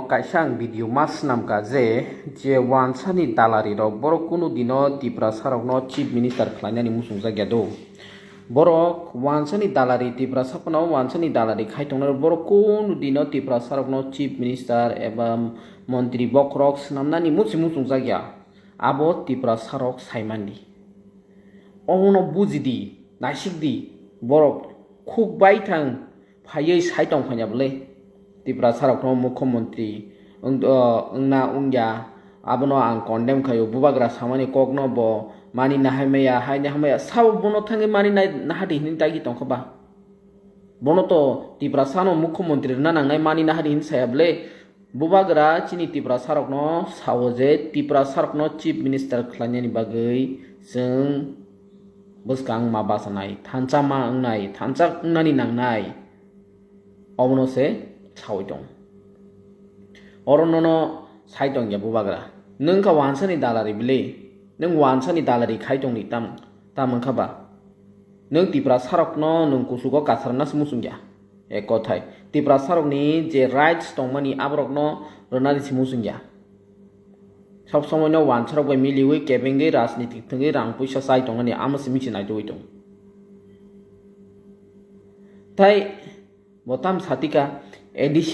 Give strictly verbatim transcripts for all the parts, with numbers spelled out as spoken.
Kaisa ang video ma swnamkha je, je wansani dalari rok borok kunu dino Tiprasa rokno Chief Minister khlainani muchungjakya do. Borok wansani dalari, Tiprasa phano wansani dalari khai tongnai rok borok kunu dino Tiprasa rokno Chief Minister eba montri bokhorok swnamnani musi muchungjakya. Abo Tiprasa rok saimandi. Omono bujidi, naisikdi, borok khuk baithang phaiwi sai tong phaiya bwle. Tiprasa rokno mukhyamantri wng-, o, wngna wngya, abono ang condemn khaio. Bubagra samani kokno bo mani nahai maya, hai nahai maya, sabo bono thangwi mani nai-, nahadi hinwi daigi tongkha ba? Bono to Tiprasano mukhyamantri rwna nangnai, mani nahadi hinwi saya bwle. Bubagra chini Tiprasa rokno sao je Tiprasa rokno Chief Minister khlainani bagwi chwng bwskang ma bachanai, thansa ma wngnai, thansa wngnani nangnai. Obono se sawi tong. Oro nono sai tongya Bubagra. Nwng kha wansani dalari bile. Nwng wansani dalari khai tongdi tam, tam wngkha ba? Nwng Tiprasa rokno nwng kuchugo kasarna se muchungya. Ek kothai, Tiprasa rokni je rights tongmani aborokno rwnani se muchungya. Sob somoino wansarok bai miliwi kebengwi rajnitik thwngwi rang puisa chai tongmani amo se michi naitugwi tong. Tai bo tam satika A D C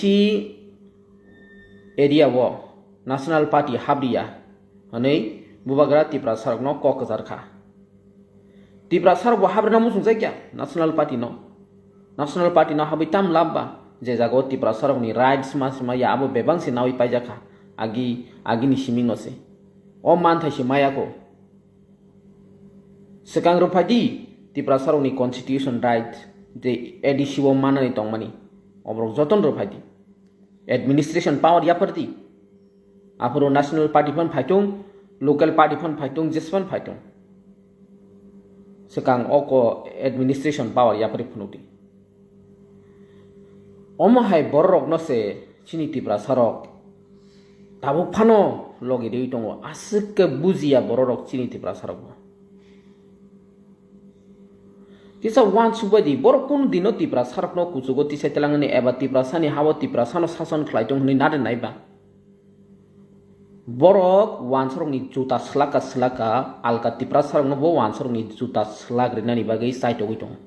area o National Party habriya hwnwi Bubagra Tiprasa rokno kok kwchar kha. Tiprasa rok bo habrina muchung jakya National Party no. National Party no habwi tam lab ba, je jaga o Tiprasa rokni rights ma sima ya abo bebang se nawi paijakha agi, agini siming no se. O manthai se maya ko. Swkang rwphai di Tiprasa rokni constitution right je A D C o manani tongmani. Oborok joton rwphai di. Administration power yaphardi. Aphuru National Party phan phaitung, local party phan phaitung, jesa phan phaitung. Swkang oko administration power yapharwi phunukdi. Omo hai bororokno se chini Tiprasa rok tabuk phano logi riwi tongo. Aswk khe bujiya bororok chini Tiprasa rokbo. Kisa uansuk bai di, borok kunu dino Tiprasa rokno kuchugo tisai twlangmani eba Tiprasani hao Tiprasano sason khlai tong hwnwi nari nai ba? Borok wansarokni juta swlaka swlaka alka Tiprasa rokno bo wansarokni juta swlak rinani bagwi chaitogwi tongo.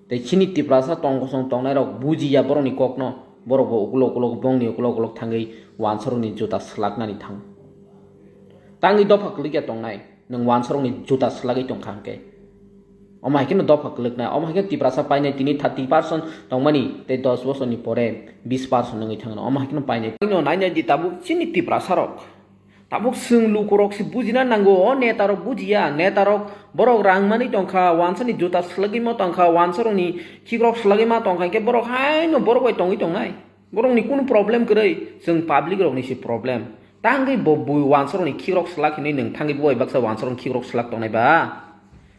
Tei chini Tiprasa tong kosong tongnai rok bujiya borokni kokno, borok bo ukulok ukulok bongni ukulok ukulok thangwi wansarokni juta swlaknani thango. Tangwi dopha kwlwikya tongnai. Nwng wansarokni juta swlagwi tongkha hwnkhe. Omo hai kheno dopha kwlwknai, omo hai kheno Tiprasa painai tini thirty percent tongmani tei dos bosorni pore bis percent wngwi thangno, omo hai kheno painai. Nainai di tabuk chini Tiprasarok. Tabuk chwng lukurok se bujina nango, o netarok bujiya, netarok borok rang manwi tongkha, wansani juta swlagwi ma tongkha, wansarokni khikrok swlagwi ma tongkha, hwnkhe borok haino borok bai tongwi tongnai. Borokni kunu problem kwrwi, chwng public rokni se problem. Tangwi bo bui wansarokni khikrok swlak hinwi nwng thangwi bo bai baksa wansarokni khikrok swlak tongnai ba?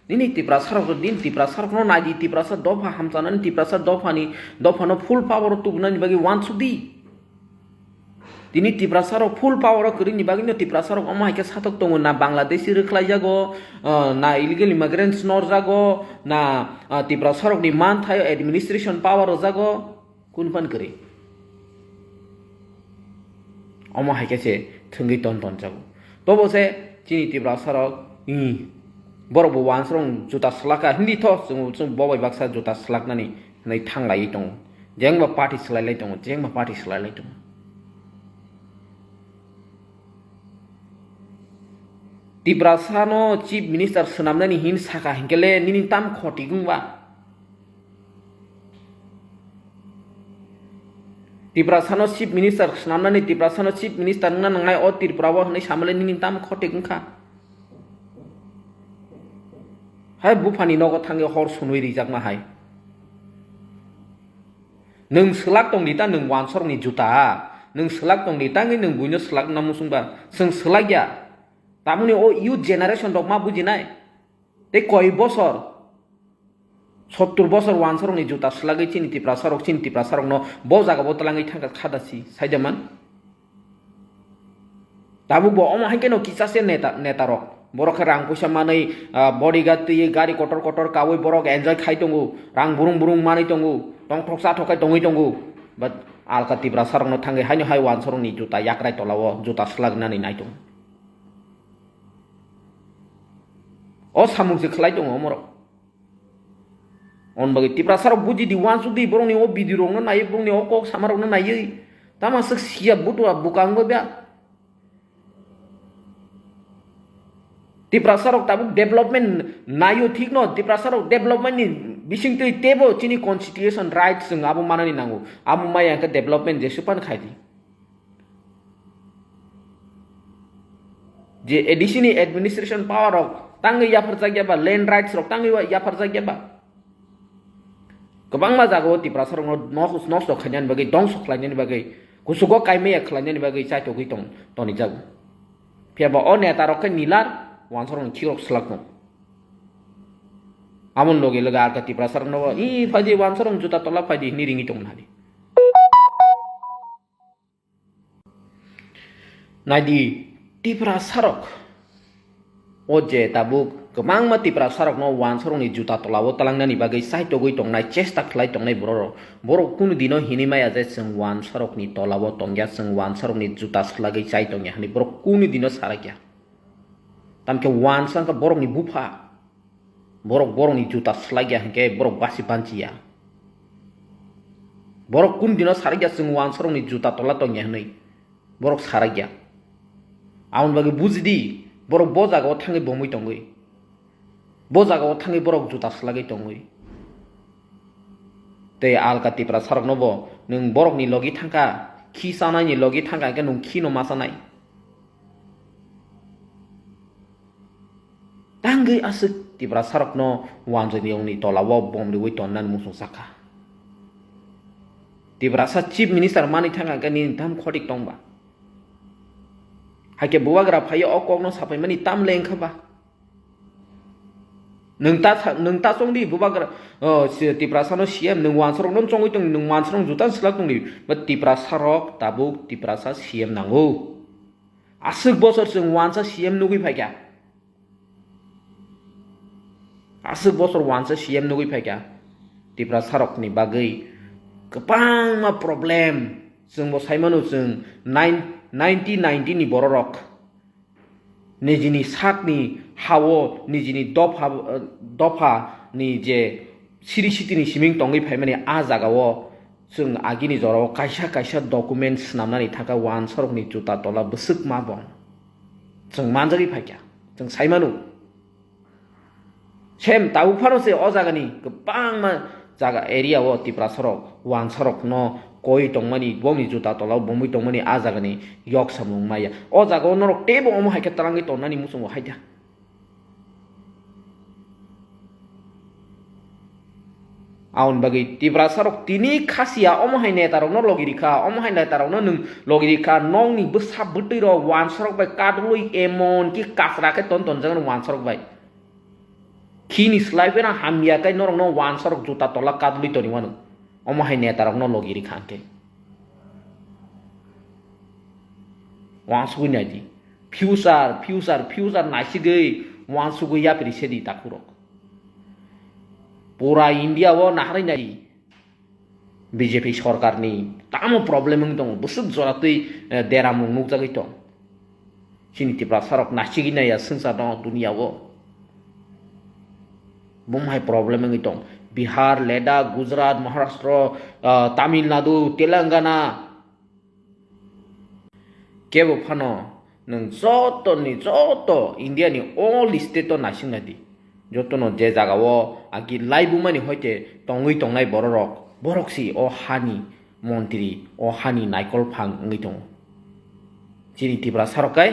Nini Tiprasarok, nini Tiprasarokno nai di, Tiprasa dopha hamchanani, Tiprasa dophani, dophano full power o tubunani bagwi uansuk di. Tini Tiprasarok full power o kwrwini bagwino Tiprasarok omo hai khe satok tongo, na Bangladeshi rwkhlaijago, ah, na illegal immigrants norjago, na, ah, Tiprasarokni manthaio administration power rwjago. Kun phan kwrwi. Omo hai khe se thwngwi ton ton jago. Tobo se chini Tiprasa rok, hmm, borok bo wansarok juta swlaka hindi tho, chwng, chwng bo bai baksa juta swlaknani hwnwi thang laiwi tongo. Jengba party swlai lai tongo, jengba party swlai lai tongo. Tiprasa no chief minister swnamnani hin saka hinkhe le nini tam khotik wngba? Tiprasano chief minister swnamnani, Tiprasano chief minister wngna nangnai o Tripura o hwnwi samale nini tam khotik wngkha. Hai buphani nogo thangwi hor sunwi rijakma hai. Nwng swlak tong di ta, nwng wansarokni juta. Nwng swlak tong di ta, nwng buino swlak na musung ba. Chwng swlak ya. Tamoni o youth generation rok ma bujinai. Tei koi bosor, sottur bosor wansarokni juta swlagwi chini Tiprasarok, chini Tiprasarokno bo jagao twlangwi thangkha khada si, saida man? Tabuk bo omo hai kheno kisa se neta, netarok. Borok khe rang puisa manwi, ah, bodyguard twiwi gari kotor kotor kaui borok enjoy khai tongo, rang burung burung manwi tongo, tongthok chathok khai tongwi tongo. But alka Tiprasa rokno thangwi haino hai wansarokni juta yakrai tolao juta swlaknani naitung. O samung se khlai tongo omorok. On bagwi Tiprasa rok buji di, wansuk di, borokni o video rokno naiwi, borokni o kok sama rokno naiwi. Tama swk siya butua bwkang bo bya. Tiprasa rok tabuk development naio thik no, Tiprasa rok development ni bising twi tebo chini constitution right chwng abo manani nango. Abo maya khe development jesu pan khai di. Je A D C ni administration power rok tangwi yapharjak ya ba, land rights rok tangwi wa-, yapharjak ya ba. Kwbangma jagao Tiprasa rokno nos-, nosto khainani bagwi, dongso khlainani bagwi, kuchugo kaimaya khlainani bagwi chaitogwi tong-, tonijago. Phiya ba o neta rok khe nilar, wansarokni khikrok swlak tong. Amoni loge loge alka Tiprasa rokno bo, "Ih, phaidi wansarok juta tola phaidi," hinwi ringwi tongmani. Naidi, Tiprasa rok. O je tabuk kwbangma Tiprasa rokno wansarokni juta tolao talangnani bagwi chaitogwi tongnai, chesta khlai tongnai bororok. Borok kunu dino hinwi maya je chwng wansarokni tolao tongya, chwng wansarokni juta swlagwi chai tongya hwnwi borok kunu dino sarakya. Tamkhe wansa wngkha borokni bupha. Borok borokni juta swlakya hinkhe borok basi banchiya. Borok kun dino sarakya chwng wansarokni juta tola tongya hwnwi borok sarakya. Aboni bagwi bujidi, borok bo jagao thangwi bomwi tongwi, bo jagao thangwi borok juta swlagwi tongwi. Tei alka Tiprasa rokno bo nwng borokni logi thangkha, khi chanaini logi thangkha hinkhe nwng khino ma chanai. Tangwi aswk Tiprasa rokno wanjwini yongni tolao bom riwi tonnani muchung sakha. Tiprasa Chief Minister manwi thangkha hinkhe nini tam khotik tongba. Haikhe bubagra phaiyo o kokno sapaimani tam le wngkha ba. Nwng ta sa-, nwng ta chongdi bubagra, o, si-, Tiprasano C M, nwng wansarokno chongwi tongdi, nwng wansarok juta swlak tongdi. Ba Tiprasarok tabuk Tiprasa C M nango. Aswk bosor chwng wansa C M nugwi phaikha. Aswk bosor wansa C M nugwi phaikha. Tiprasarokni bagwi kwbangma problem. Chwngbo saimano chwng nine, nineteen ninety ni bororok. Nijini sakni hao, nijini dopha, dopha ni je siri sitini siming tongwi phaimani a jagao chwng agini jorao kaisa kaisa document swnamnani thangkha wansarokni juta tola bwswk ma bong. Chwng manjagwi phaikha, chwng saimano. Sem tabuk phano se o jagani kwbangma jaga area o Tiprasarok wansarokno koi tongmani, bongni juta tolao bomwi tongmani a jagani yok samung maya. O jagao norok teibo omo hai khe twlangwi tonnani muchungo haida. Aboni bagwi Tiprasarok tini khasiya omo hai netarokno logi rikha, omo hai netarokno nwng logi rikha, nokni bwsa bwtwirok wansarok bai kadulwi emon ki kasra khe ton tonjak wansarok bai. Khini slai pheno hamya khe norokno wansarok juta tola kadulwi toni mano. Omo hai netarokno logi rikha hwnkhe. Wansugwi naidi. Future, future, future naisigwi wansugwi yapri sedi takhurok. Pura India o naharwi naidi. B J P sorkarni tamo problem wng tongo, bwswk joratwi, eh, deramung nukjagwi tong. Chini Tiprasarok nasigwi naiya swngcharno duniya o. Bumhai problem wngwi tong. Bihar, Ladakh, Gujarat, Maharashtra, ah, Tamil Nadu, Telangana. Kebo phano nwng jotoni, joto India ni all state o naising nai di. Jotono je jaga o agi laibumani hoite tongwi tongnai bororok, borok si o hani montri, o hani naikol phang wngwi tongo. Chini Tiprasarok kai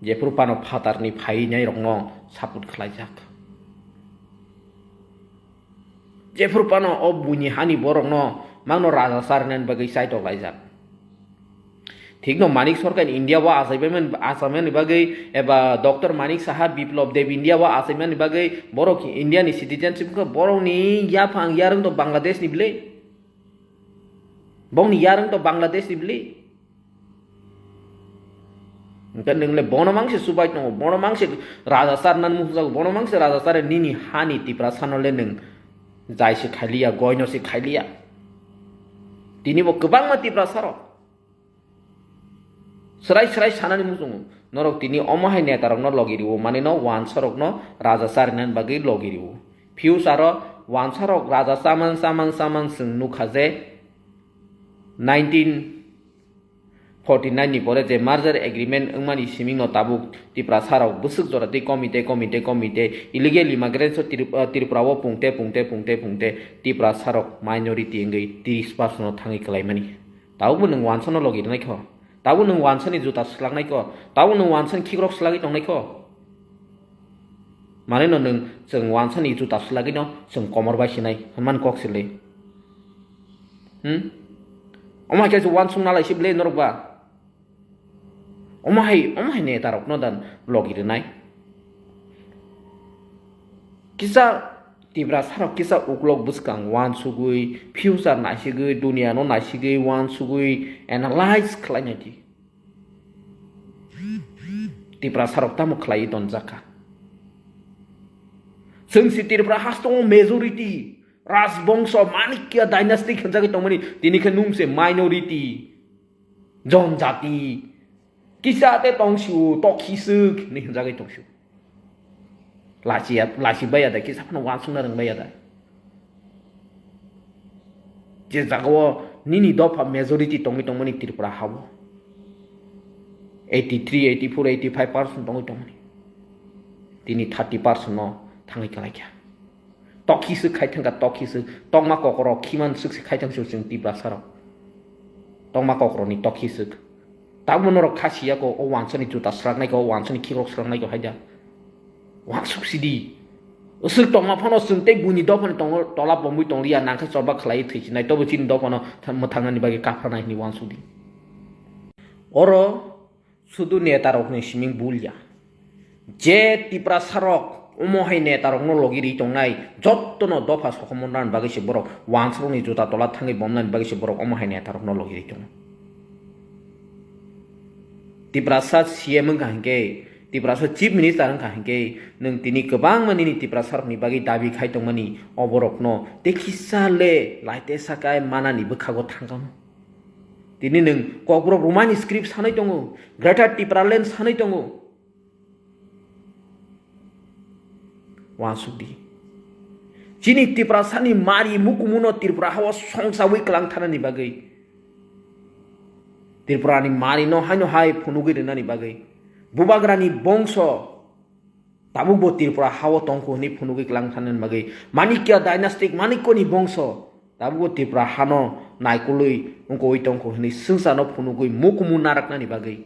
jephuru phano phatarni phainai rokno support khlaijak. Jephuru phano o buini hani borokno mangno raja charnani bagwi chaitok laijak. Thikno Manik Sarkar India o achaimani, achaimani bagwi eba Doctor Manik Saha, Biplab Deb India o achaimani bagwi borok India ni citizenship wngkha, borokni yaphang yarwng to Bangladesh ni bwle. Bongni yarwng to Bangladesh ni bwle. Hwnkhe nwng le bono mangse chubai tongo, bono mangse raja charnani muchungo, bono mangse raja chare nini hani Tiprasano le nwng jai se khailiya, goino se khailiya. Tini bo kwbangma Tiprasa rok srai srai sanani muchungo. Norok tini omo hai neta rokno logi riwo, mane no wansa rokno raja charinani bagwi logi riwo. Future o wansa rok raja chamang chamang chamang chwng nukha je nineteen forty nine ni pore je merger agreement wngmani siming no tabuk Tiprasa rok bwswk jora tei komite komite komite illegal immigrants o Trip-, ah, Tripura o pungte pungte pungte pungte Tiprasa rok minority wngwi tris percent o thangwi kwlaimani. Tabukbo nwng wansa no logi rwnai kho. Tabuk nwng wansani juta swlaknai ko, tabuk nwng wansani khikrok swlagwi tongnai ko. Mane no nwng chwng wansani juta swlagwi no chwng komor bai sinai hwnman kok sile. Hmm? Omo hai khe wansuk nalai si ble norok ba. Omo hai, omo hai neta rok no dan logi rwnai. Kisa Tiprasa rok kisa uklok bwskang wansugwi, future naisigwi, duniya no naisigwi, wansugwi, analyze khlainai di. Tiprasa rok tamo khlaiwi tonjak kha? Chwng si Tripura haste o majority, Rajbongso, Manikya dynasty khenjagwi tongmani, tini khe nwng se minority. Jonjati. Kisa te tongsiu, tokhiswk hinwi hwnjagwi tongsiu. Lachiya, lachi baiya da, kisa phano wansukna rwng baiya da. Je jagao nini dopha majority tongwi tongmani Tripura hao. Eighty three, eighty four, eighty five percent tongwi tongmani. Tini thirty percent no thangwi kwlaikha. Tokhi swk khai thangkha, tokhi swk. Tokma kokrok khiman swk se khai thang swk chwng Tiprasa rok. Tokma kokrok ni tokhi swk. Tabukbo norok kha siya ko, o wansani juta swraknai ko, o wansani khikrok swraknai ko haida. Wansuk sidi. Swk tongma phano chwng tei buini dophani tongo, tola bomwi tongliya, nangkhe choba khlai thwi sinai, tobo chini dophano tha-, mwthangnani bagwi kapharnai hwnwi wansukdi. Oro Sudu neta rokni siming bul ya. Je Tiprasa rok omo hai neta rokno logi ri tongnai, jottono dopha sokomornani bagwi se borok wansrokni juta tola thangwi bomnani bagwi se borok omo hai neta rokno logi ri tongo. Tiprasa C M wngkha hinkhe, Tiprasa Chief Minister wngkha hinkhe, nwng tini kwbangma nini Tiprasa rokni bagwi dabi khai tongmani oborokno tei kisa le laite sakai manani bwkhago thangkha. Tini nwng Kokborok Romani script sanwi tongo, Greater Tipraland sanwi tongo. Wansukdi. Chini Tiprasani mari mukumuno Tripura hao songsawi kwlang thanani bagwi. Tripurani marino haino hai phunugwi rwnani bagwi. Bubagrani bongso Tabukbo Tripura hao tongkhu hwnwi phunugwi kwlang thanani bagwi Manikya dynastic, Manikyani bongso tabukbo Tripura hano naikolwi wngkoi tongkhu hwnwi swngcharno phunugwi mukumu naraknani bagwi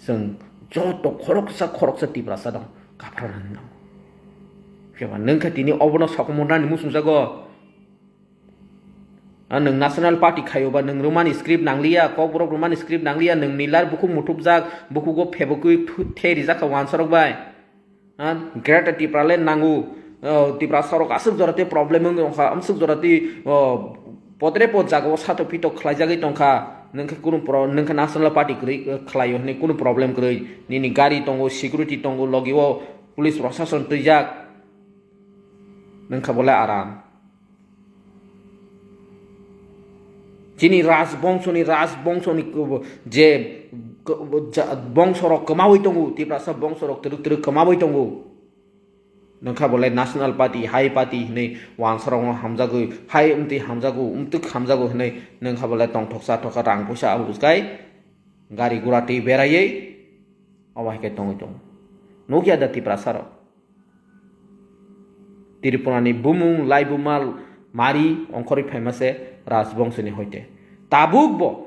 chwng joto khoroksa khoroksa Tiprasa dong kapharnani nango. Phiya ba nwng khe tini obono sokomornani muchungjago. Ah, nwng National Party khaio ba nwng Romani script nangliya, Kokborok Romani script nangliya, nwng nilar bukhuk muthupjak, bukhugo phebokwi thu-, the rijak kha wansarok bai. Ah, Greater Tipraland nango, oh, Tiprasa rok aswk jora tei problem wng tongkha, amswk jora tei, oh, potre pot jagao sato pito khlaijagwi tongkha, nwng khe kunu pro-, nwng khe National Party kwrwi, eh, khlaio hwnwi kunu problem kwrwi, nini gari tongo, security tongo, logi o police prosason twijak, nwng kha bolai aram. Chini rajbongsoni, rajbongsoni kebo-, je ke-, ja-, bongsorok kwmawi tongo, Tiprasa bongsorok twrwk twrwk kwmawi tongo. Nokha bolai National Party, Hai Party hinwi wansarokno hamjagwi, hai wngtwi hamjago, wngtwk hamjago hinwi nokha bolai tongthoksa thokha rang puisa abo bwskai gari gura twi beraiwi obo hai khe tongwi tongo. Nukya da Tiprasarok? Tripurani bumung, laibuma, mari ongkhorwi phaima se rajbongsoni hoite. Tabukbo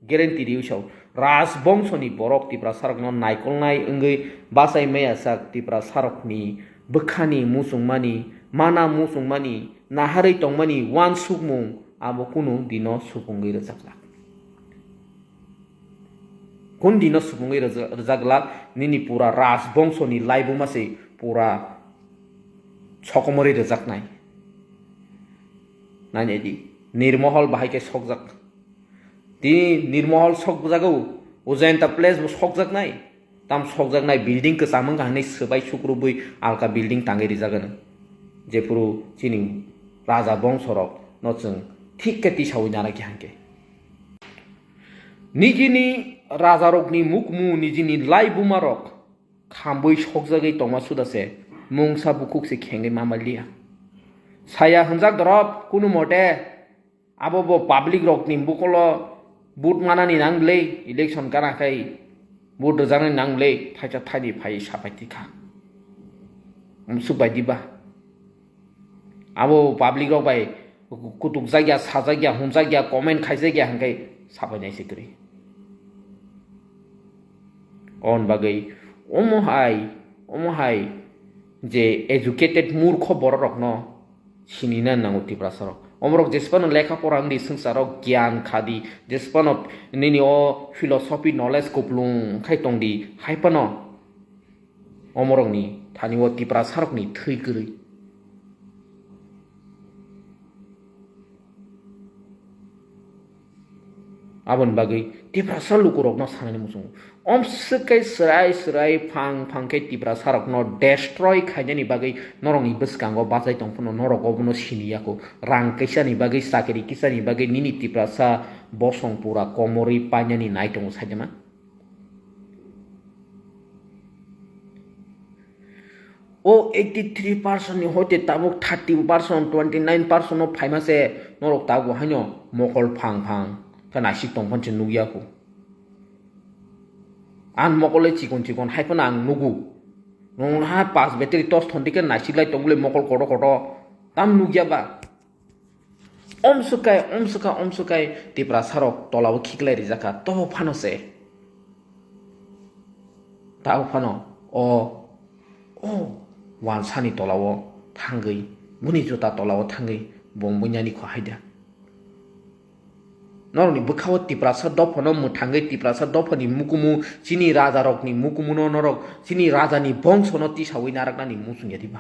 guarantee riwi sao, rajbongsoni borok Tiprasarokno naikolnai wngwi bachai maya sak Tiprasarokni bwkhani muchungmani, mana muchungmani, naharwi tongmani wansukmung abo kunu dino supungwi rwjakjak. Kun dino supungwi rwja-, rwjaglak, nini pura rajbongsoni laibuma se pura sokomorwi rwjaknai. Nainai di, Nirmohol bahai khe sokjak. Tini Nirmohol sokjago, Ujayanta Place bo sokjaknai. Tam sokjaknai building kwcham wngkha hwnwi swbai sukrubwi alka building tangwi rijak hwno. Jephuru chini raja bongsorok no chwng thik khe tisawi narakya hwnkhe. Nijini rajarokni mukmu, nijini laibumarok khambwi sokjagwi tongma suda se mungsa bukhuk se khengwi ma manliya. Saya hwnjak dorop kunu mote abo bo public rokni bukolo vote manani nang bwlwi, election kana khai vote rwjaknani nang bwlwi thaisa thaini phai sapai tikha. Umsuk bai diba? Abo public rok bai kutukjakya, sajakya, hwnjakya, comment khaijakya hwnkhe sapai nai se kwrwi. On bagwi omo hai, omo hai je educated murkho borok rokno sinina nango Tiprasa rok. Omorok jesphano lekha pora wngdi swngcharo giyan khadi, jesphano nini o philosophy knowledge kuplung khai tongdi, hai phano omorokni thani o Tiprasa rokni thwi kwrwi. Aboni bagwi Tiprasa lukurokno sanani muchungo. Omswk khe swrai swrai phang phang khe Tiprasa rokno destroy khainani bagwi norokni bwskango bachai tong phano norok obono sini yako. Rang kisani bagwi, chakri kisani bagwi nini Tiprasa bosong pura komorwi painani nai tongo saidima. O eighty three percent ni hoite tabuk thirty percent, twenty nine percent no phaima se norok tabuk haino mokol phang phang khe naisik tong phano se nukya kho. Ang mokol le chikon chikon hai phano ang nugu. Nwng ha pas battery torch thon dikhe naisik lai tong bole mokol koto koto tam nukya ba. Omswk kai, omswk kai, omswk kai Tiprasa rok tola o khiklai rijak kha, to phano se. Ta phano o, o wansani tola o thangwi, buni juta tola o thangwi, bom bunyani kho haida. Norokni bwkha o Tiprasa dophano mwthangwi, Tiprasa dophani mukumu, chini raja rokni mukumu no norok, chini raja ni bongso no tisawi naraknani muchung ya diba?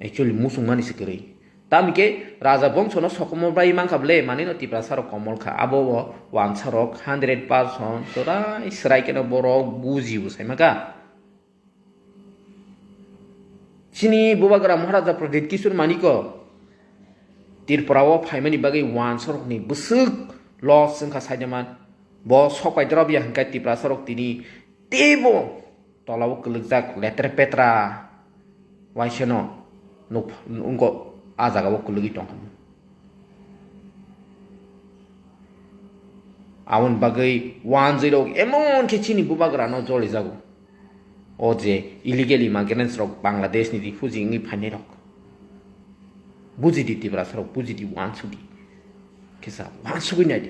Actually, muchungmani se kwrwi. Tamni khe raja bongsono sokomor bai mankha bwle, manino Tiprasa rok komol kha. Abo o wansa rok hundred percent chwrai swrai kheno borok buji bo sai mankha. Chini bubagra Maharaja Pradyut Kishore Maniko Tripura o phaimani bagwi wansa rokni bwswk loss wngkha saida man. Bo sok pai drop ya hwnkhe Tiprasa rok tini teibo tola o kwlwkjak letra petra waisano nuk-, wngkha, a jaga o kwlwgwi tongkha. Aboni bagwi wanjwi rok emon khe chini bubagra no joli jago. O je illegal immigrants rok Bangladesh ni refugee wngwi phainai rok. Buji di Tiprasa rok, buji di, wansuk di. Kisa wansugwi nai di.